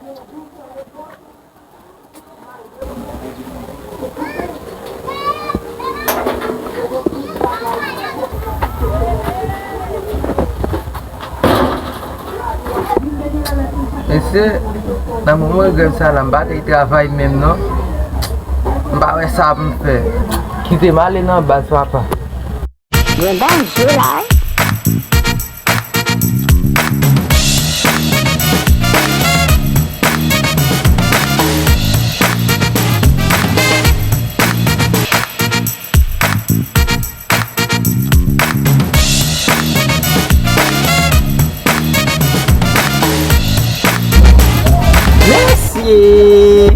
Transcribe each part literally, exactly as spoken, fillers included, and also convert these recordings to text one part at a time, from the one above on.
Mesye, nan moman grèv sa la, m pa t travay menm non. M pa wè sa pou m fè. Kite m ale nan baz, papa. Gen danje la wi. Mesye!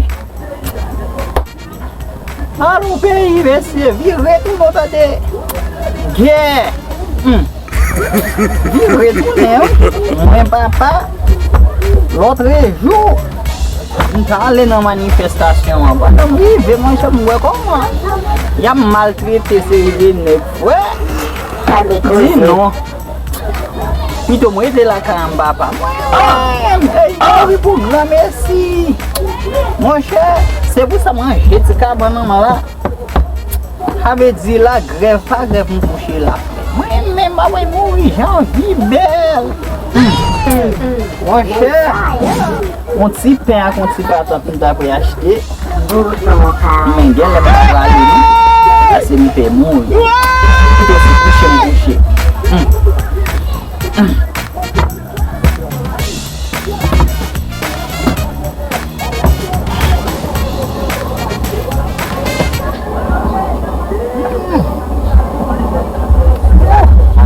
Alon peyi, mesye, vire tounen w tande. Gè. Hmm. Vire tounen, wi. Mwen, papa, lòtrejou, m t ale nan manifestasyon an. Pandan m rive, monchè, m wè kòman y ap maltrete seri de nèg, frè. Di non. Pito m rete lakay an, papa. Mwen, mwen, ey, mouri pou granmesi. Monchè, se pou sa m ranje ti kabann an la. Sa vle di la, grèv pa grèv, m kouche la. Mwen menm, mwen mouri, jan vi bèl. Monchè, yon ti pen ak yon ti patat m ta prè achte. Men gen lè m pa prale non. Pase m pè mouri. Pito se kouche m kouche. Hmm. Hmm.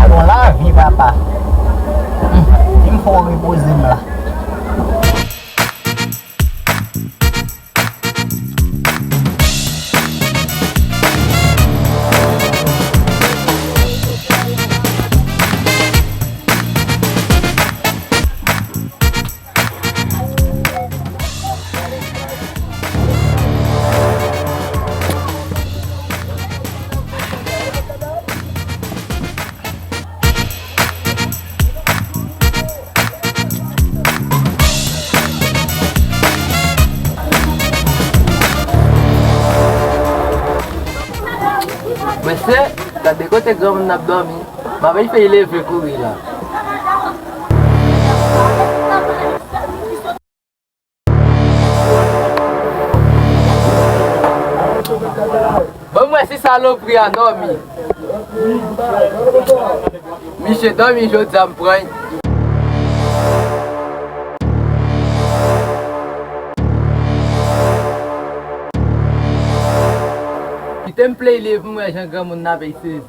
Alon lavi, papa. Hmm. Di m fò repoze m la. Mesye, gade kote granmoun nan ap dòmi. M ap fè l leve kouri la. Ban m wè si salopri a dòmi. Misye dòmi jodi a, m pran l. Kite m play live pou m wè jan granmoun nan ap sezi.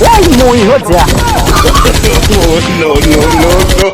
Woy, mouri jodi a. No, no, no, no.